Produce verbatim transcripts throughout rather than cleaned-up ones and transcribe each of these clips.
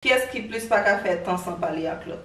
Kiyès ki plis pa ka fè tan san pale ak lòt?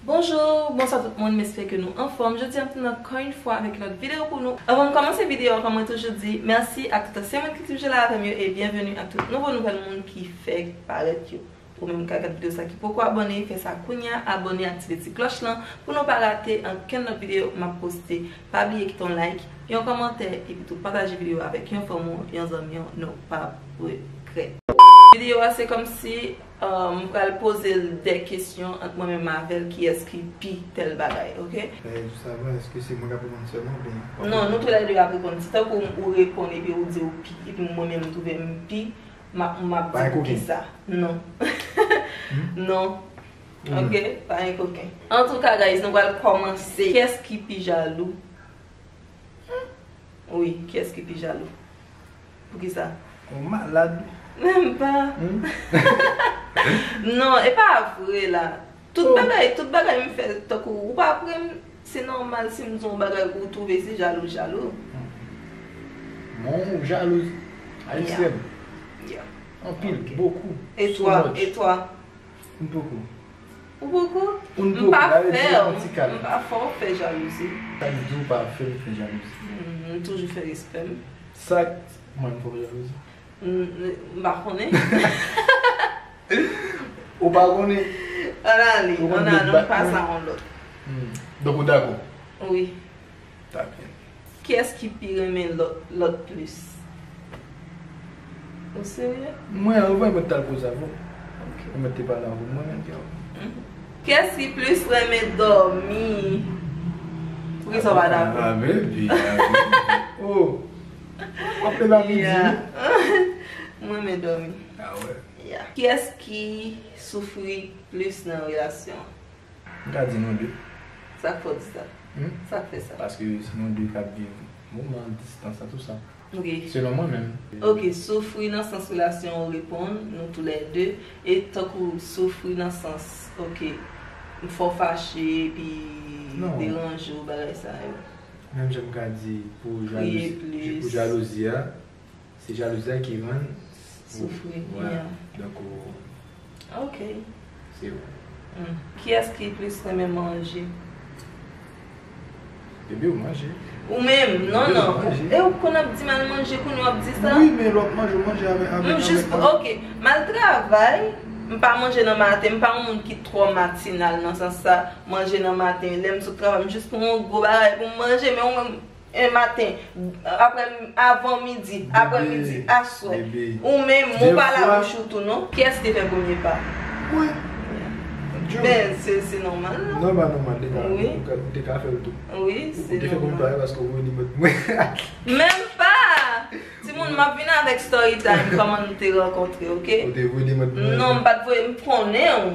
Bonjou, bonswa tout moun, m espere ke nou anfòm. Jodi a m tounen ankò yon fwa avèk yon lòt videyo pou nou. Anvan m kòmanse videyo a, kòm mwen toujou di, mèsi ak tout ansyen moun ki toujou la avè m yo e byenveni ak tout nouvo nouvèl moun ki fèk parèt yo. Ou menm k ap gad videyo sa ki poko abòne, fè sa kounye a, abòne, aktive ti klòch lan pou nou pa rate ankenn lòt videyo m ap poste. Pa bliye kite yon like, yon kòmantè, epi tou pataje videyo a avèk yon fanmi w, yon zanmi w, nou p ap regrèt. Videyo a se kòmsi, euh, m pral poze l de kesyon ant mwen menm avè l, kiyès ki pi tèl bagay, oke? Eh, jis avan, èske se mwen k ap reponn sèlman oubyen w ap reponn? Non, nou toulède ap reponn. Si tankou ou reponn epi ou di ou pi, epi mwen menm m twouve m pi, m ap, m ap di poukisa. Non. Non. Oke, pa gen koken. Antouka, guys, nou pral kòmanse. Kiyès ki pi jalou? Wi, kiyès ki pi jalou? Poukisa? Ou malad. Menm pa. Non, e pa vre la. Tout bagay, tout bagay m fè, tankou ou pa kwè m, se nòmal si m di yon bagay ou twouve se jalou, jalou. Bon, ou jalouz a ekstrèm. Yeah. Anpil, bokou. E twa, e twa? M poko. Ou poko? M pa fè, m pa fè w fè jalouzi. Sa k di w pa fè m fè jalouzi? M toujou fè respè m. Sa k, mwen m fè w jalouzi? M pa konnen. Ou pa konnen? Ann ale, ann ale, ann pase a yon lòt. Donk ou dakò? Wi. Ta byen. Kiyès ki pi renmen lòt, lòt plis? Ou serye? Mwen, anvan mwen t al koze avè w. Ok. Mwen te pale avè w, mwen menm ki avè w. Kiyès ki plis renmen dòmi? Poukisa w pa dakò? Ah, baby, ah, baby. Oh. W ap leve a midi, wi. M renmen dòmi. Ah wè? Yeah. Kiyès ki soufri plis nan relasyon an? M ka di nou de. Sa k fè w di sa? Hmm? Sa k fè sa? Paske se nou de k ap viv moman, distans la, tout sa. Ok. Selon mwen menm. Ok, soufri nan sans relasyon ou reponn, nou toulède. E tankou soufri nan sans, ok, fè w fache, epi deranje w, bagay sa yo. Menm jan m ka di pou jalouzi, pou jalouzi a, se jalouzi a ki rann ou soufri. Vwala. Donk, ou... Ok. Se ou. Hmm. Kiyès ki plis renmen manje? Bebe, ou manje. Ou menm, non, non. E ou konn ap di m al manje, kounye a w ap di sa? Wi, men lè w ap manje, w manje avèk, avèk, avèk mwen. M jis, ok, m al travay, m pa manje nan maten, m pa yon moun ki twò matinal nan sans sa, manje nan maten, lè m sot travay, m jis pran yon gwo bagay pou m manje, men ou menm, e maten, aprè, avan midi, aprè midi, aswè. Ou menm, ou pa labouch ou tou, non? Kiyès ki te fè premye pa? Mwen. Men, se, se nòmal, non? Nòmal, nòmal, li ka, ou ka, ou te ka fè l tou. Wi, se nòmal. Ou te fè premye pa, paske ou voye li mèt mwen. Menm pa! Timoun, m ap vin avèk story time, kòman nou te rankontre, ok? Ou te voye li mèt mwen. Non, m pa t voye, m konnen w.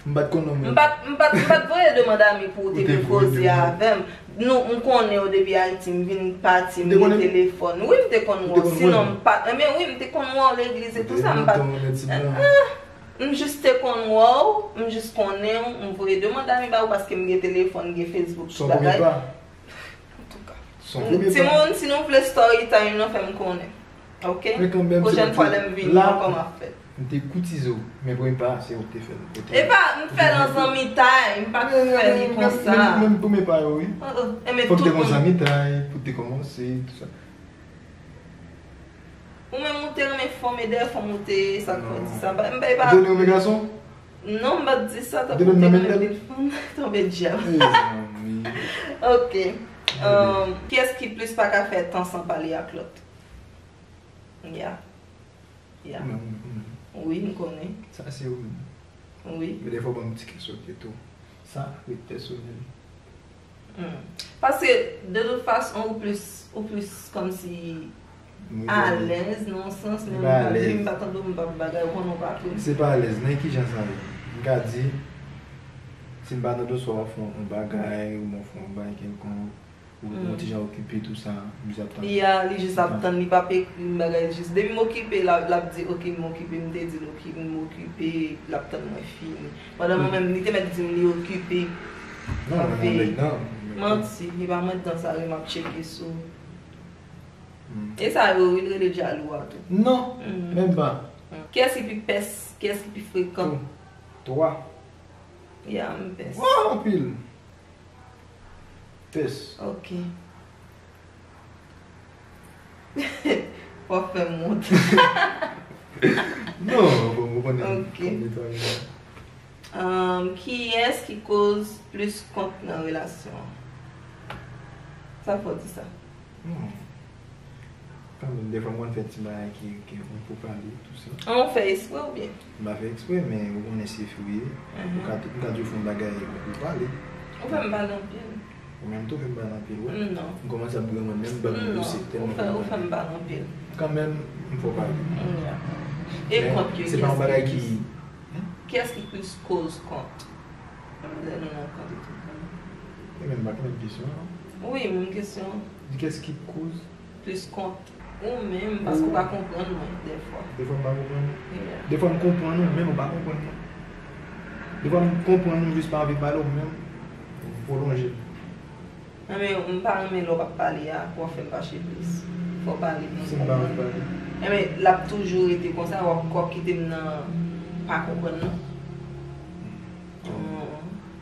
M pa t konnen w menm. M pa t, m pa t, m pa t voye demann ami pou w te vin koze avè m. Nou, m konnen w depi Ayiti, m vin pati, m gen telefòn. Wi, m te konn wè w. Sinon, m pa, enben wi, m te konn wè w legliz e tou sa, m pa t, ah, m jis te konn wè w, m jis konnen w, m voye demann ami ba ou paske m gen telefòn, m gen Facebook, tout bagay. Antouka. Timoun, si nou vle story time nan, fè m konnen. Ok? Pwochèn fwa lè m vini ankò m ap fè l. M te koutize w, men premye pa a se ou k te fè l. E pa, m fè l an zanmitay, m pa t fè li konsa. Menm, menm, menm premye pa yo, wi. Fòk te gon zanmitay, pou te kòmanse, tout sa. Ou menm ou te renmen fanm e dèyè fanm ou te ye, sa k fè w di sa. M pa, m pa, e pa. Ou te renmen gason? Non, m pa t di sa, tankou ou te renmen pil fanm. Tonbe dyab. Ok. Kiyès ki plis pa ka fè tan san pale ak lòt? Ya. Ya. Ou menm, ou menm. Wi, m konnen. Sa se ou menm. Wi. Men dèfwa w ban m ti kesyon tou. Sa ret pèsonèl. Hmm. Paske, de tout fason, ou plis, ou plis kòmsi alèz nan yon sans, men m pa di, m pa tande w, m pa bagay, ou konnen w pa konnen. Se pa alèz, nan ki jan sa ye? M ka di, si m pa tande w, swa w ap fè yon bagay, oubyen w fè yon bagay kèlkonk, Ou, ou ti jan okipe, tou sa, m jis ap tann. Ya, li jis ap tann, li p ap ekri m bagay, jis depi m okipe, l ap, l ap di, "Ok, m okipe," m te di l, "Ok, m okipe," l ap tann mwen fini. Pandan mwen menm, li te mèt di m li okipe. Non, non, non, non. Manti, li pa mwen dan sa, wi, m ap tcheke sou. E sa yo, wi, l rele djalou a tou. Non, menm pa. Kiyès ki pi pès, kiyès ki pi frekan? Twa. Ya, m pès. Wa, anpil. Pès. Ok. W ap fè m wont. Non, bon, ou konnen. Ok. Kiyès ki koz plis kont nan relasyon an? Sa fè w di sa? Hmm. Kanmenm, defwa m konn fè ti bagay ki, ki, m pou pale, tou sa. An, ou fè espre oubyen? M pa fè espre, men ou konnen se fi w ye. Ou ka, m ka di w fè yon bagay, ou pale. Ou fè m pale anpil. Ou menm tou fè m pale anpil, wi. Non. M kòmanse ap granmoun, menm m pa konn dosye, tèlman ou fè m pale anpil. Kanmenm, m fè w pale. E kont yo, se pa yon bagay ki. Kiyès ki plis koz kont? Lè nou nan kont e tout. E menm pa menm kesyon an. Wi, menm kesyon. Di kiyès ki koz? Plis kont. Ou menm, paske ou pa konprann mwen, defwa. Defwa m pa konprann ou. Defwa m konprann ou, menm ou pa konprann mwen. Defwa m konprann ou, m jis pa anvi pale, ou menm, ou pwolonje. Non, men m pa renmen lè w p ap pale a, w ap fè m fache plis. Fò w pale pou m konprann. Si m pa anvi pale. Enben, l ap toujou rete konsa, w ap, w ap kite m nan pa konprann non.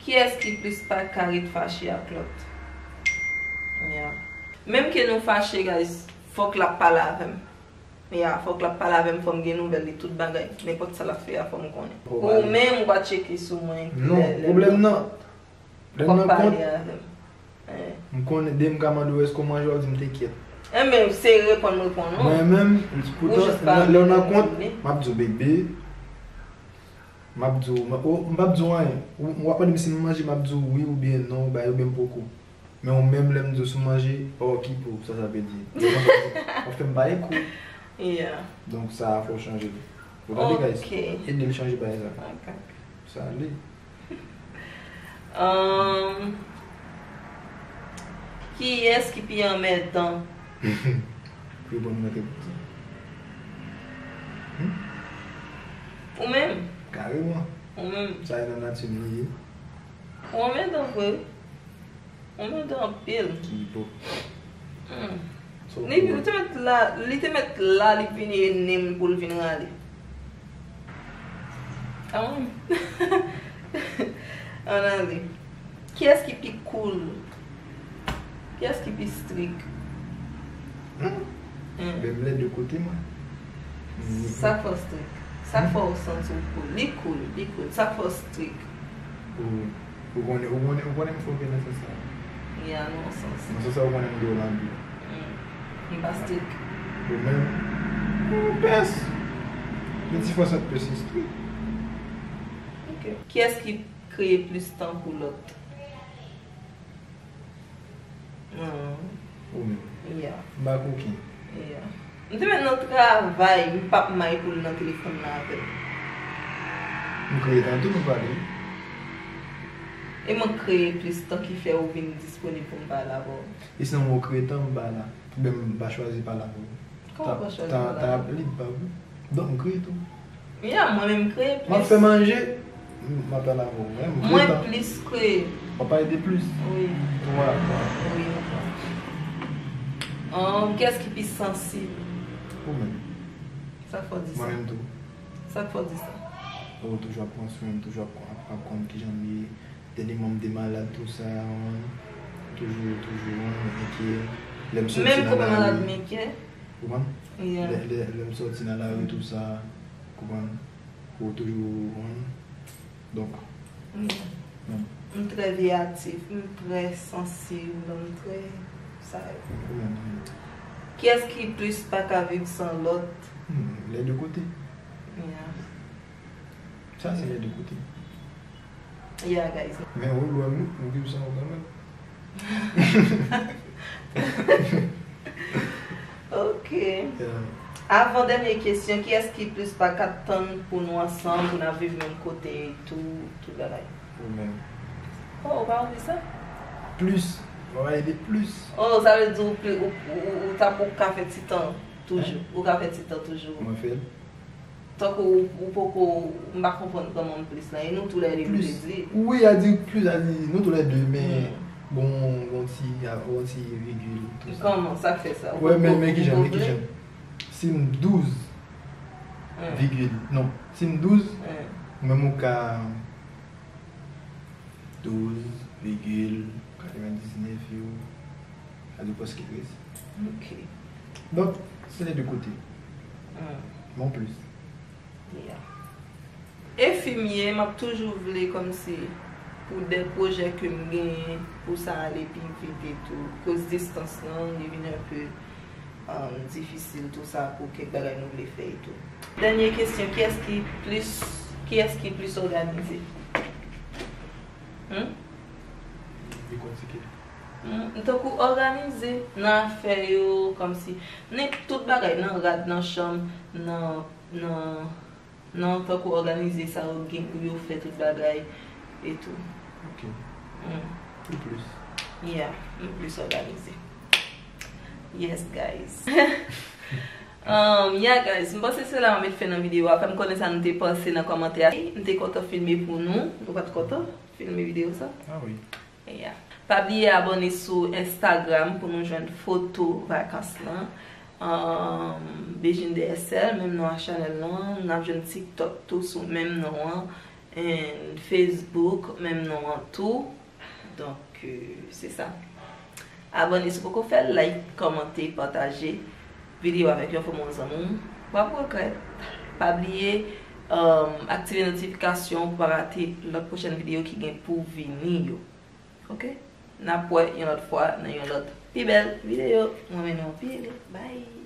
Kiyès ki plis pa ka ret fache ak lòt? Ya. Menm ke nou fache, guys, fòk l ap pale avè m. Ya, fòk l ap pale avè m, fò m gen nouvèl li tout bagay. Nenpòt sa l ap fè a, fò m konnen. Ou menm, ou pa tcheke sou mwen. Non, pwoblèm nan. Lè m nan kont, m konnen, depi m ka mande w èske w manje, w ap di m te kyèt. Enben, se reponn m reponn ou. Mwen menm, poutan, lè w nan kont, m ap di w bebe, m ap di w, m ap, o, m p ap di w anyen. Ou, w ap mande m si m manje, m ap di w wi oubyen non, ou bay oubyen m poko. Men ou menm, lè m di w si w manje, okipe w, sa sa vle di. W ap fè m pale kou. Donk, sa a fò w chanje. Ou tande, guys? Ede l chanje bagay sa. Sa ale. Ahn, kiyès ki pi anmèdan? Pou reponn mwen te pou sa. Hmm? Ou menm? Kareman. Ou menm? Sa e nan nati m li ye. Ou anmèdan vre, wi. Ou anmèdan anpil. Ki ipok. Hmm. Li, li te mèt la, li te mèt la, li vin e nen m pou l vin rale. Kanmenm. Ann ale. Kiyès ki pi cool? Kiyès ki pi strik? Hmm. Hmm. Ben, m lè de kote, mwen. Sa k fè w strik? Sa k fè w santi w cool? Li cool, li cool. Sa k fè w strik? Ou, ou konnen, ou konnen, ou konnen m fòke nan sans sa. Ya, nan yon sans. Nan sans sa, ou konnen m dwòl anpil. Hmm. M pa strik. Ou menm, ou pès. Men ti fwa sa t pès, se strik. Ok. Kiyès ki kreye plis tan pou lòt? Hmm. Ou menm. Ya. M pa koken. Ya. M te mèt nan travay, m p ap may pou l nan telefòn nan avè m. M kreye tan tou pou pale. E mwen kreye plis tan ki fè ou vin disponib pou m pale avè w. E si nan mwen ou kreye tan, m pa la. Oubyen m pa chwazi pale avè w. Kòman w pa chwazi pale avè m? Tan, tan ap lib pa vre. Donk, m kreye tou. Ya, mwen menm m kreye plis. M ap fè manje, m ap pale avè w. Mwen, m kreye tan. Mwen plis kreye. W ap pale de plis. Wi. Twa, twa. Wi. Ahn, kiyès ki pi sansib? Ou menm. Sa k fè w di sa? Mwen menm tou. Sa k fè w di sa? Ou toujou ap pran swen m, toujou ap, ap, ap konn kijan m ye. Dènyèman m te malad tou sa, toujou, toujou, enkyè. Lè m soti nan lari. Menm kou malad, m enkyè. Ou konprann? Yeah. Lè, lè, lè m soti nan lari tou sa, konprann, ou toujou, konprann. Donk, yeah. M trè veyatif, m trè sansib, m trè sa yo. Ou menm, ou menm. Kiyès ki plis pa ka viv san lòt? Hmm, lè de kote. Yeah. Sa se lè de kote. Yeah, guys. Men ou lwen m, ou viv san ou kanmenm. Ok. Yeah. Avan dènye kesyon, kiyès ki plis pa ka tann pou nou ansanm, pou n ap viv menm kote, tout, tout bagay? Ou menm. Oh, ou pa oubli sa? Plis. Travay de plis. Oh, sa vle di ou, pli- ou, ou, ou, ou ta pou ka fè ti tan toujou. Ou ka fè ti tan toujou. Mwen fè l. Tankou ou, ou poko, m pa konprann kòman plis la. E nou toulède nou te di. Wi, a di plis, a di nou toulède, men bon, bon ti, bon ti vigil, tou sa. Kòman sa k fè sa? Wè, men, men ki jan, men ki jan. Si m douz, vigil, non, si m douz, mwen m ka douz vigil katrevendiznèf yo, sa di prèske trèz. Ok. Donk, se lè de kote. Bon plis. Yeah. Enfimye, m ap toujou vle kòmsi pou de pwojè ke m genyen pou sa ale pi vit etou. Koz distans lan, li vin enpe um, difisil tou sa pou kèk bagay nou vle fè etou. Dènye kesyon, kiyès ki plis kiyès ki plis òganize? Hmm? Li konplike. Hmm, tankou òganize nan afè yo, kòmsi nan tout bagay, nan rad, nan chanm, nan nan nan tankou òganize sa yo gen pou yo fè tout bagay etou. Ok. Ou plis. Yeah, m plis òganize. Yes, guys. Um, yeah, guys, m panse se la mwen met fen nan videyo a. Fè m konnen sa nou te panse nan kòmantè a. M te kontan filme pou nou. Ou pa t kontan filme videyo sa? Ah wi. Yeah. Pa bliye abòne sou Instagram pou nou jwenn foto vakans lan. Um, Bejine D S L, menm non a chanèl lan. N ap jwenn TikTok tou sou menm non an. And Facebook, menm non an tou. Donk, euh, se sa. Abòne si w poko fè l, like, kòmante, pataje videyo avèk yon fanmi w, zanmi w. W ap regrèt. Pa bliye um, aktive notifikasyon pou pa rate lòt pwochèn videyo ki gen pou vini yo. Ok? N ap wè yon lòt fwa nan yon lòt pi bèl videyo. Mwen renmen nou anpil. Bye!